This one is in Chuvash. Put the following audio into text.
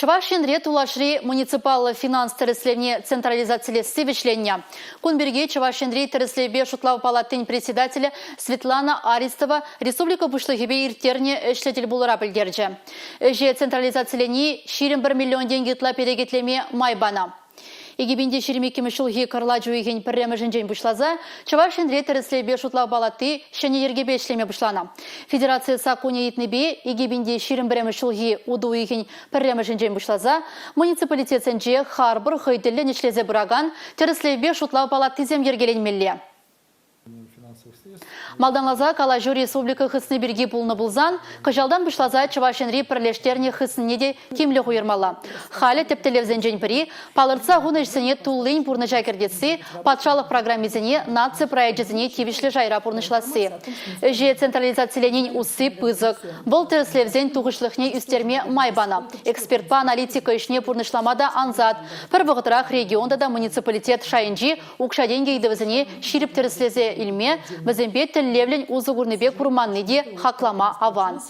Чӑваш Енре тулашри муниципаллӑ финанс тӗрӗслевне централизацилесси вӗҫленнӗ. Кун пирки Чӑваш Енри тӗрӗслевпе шутлав палатин председателӗ Светлана Аристова республика Пуҫлӑхӗпе ирттернӗ ӗҫлӗ тӗлпулура пӗлтерчӗ. Ӗҫе централизацилени 21 миллион тенкӗ ытла перекетлеме май панӑ. 2022 ҫулхи кӑрлач уйӑхӗн пӗрремӗшӗнчен пуҫласа Чӑваш Енре тӗрӗслевпе шутлав палати ҫӗнӗ йӗркепе ӗҫлеме пуҫланӑ. Федераци саккунӗ ыйтнипе 2021 ҫулхи утӑ уйӑхӗн пӗрремӗшӗнчен пуҫласа муниципалитетсенче харпӑр хӑй тӗллӗн ӗҫлесе пыракан тӗрӗслевпе шутлав палатисем йӗркеленмелле. Малтанласа калаҫу республика хысни пирки пулнӑ пулсан, кӑҫалтан пуҫласа Чӑваш Енри пӗрлештернӗ хыснине те тимлӗх уйӑрмалла. Халӗ тӗп тӗллевсенчен пӗри, палӑртса хунӑ ӗҫсене туллин пурнӑҫа кӗртесси, патшалӑх программисене, наци проекчӗсене тивӗҫлӗ шайра пурнӑҫласси. Ӗҫе централизациленин усси пысӑк. Вӑл тӗрӗслевсен тухӑҫлӑхне ӳстерме май панӑ. Экспертпа аналитика ӗҫне пурнӑҫлама та ансат. Пӗр вӑхӑтрах регион тата муниципалитет шайӗнчи Укҫа-тенкӗ ыйтӑвӗсене ҫирӗп тӗрӗслесе илме, вӗсемпе тӗллевлӗн усӑ курнипе курманни те хаклама аван.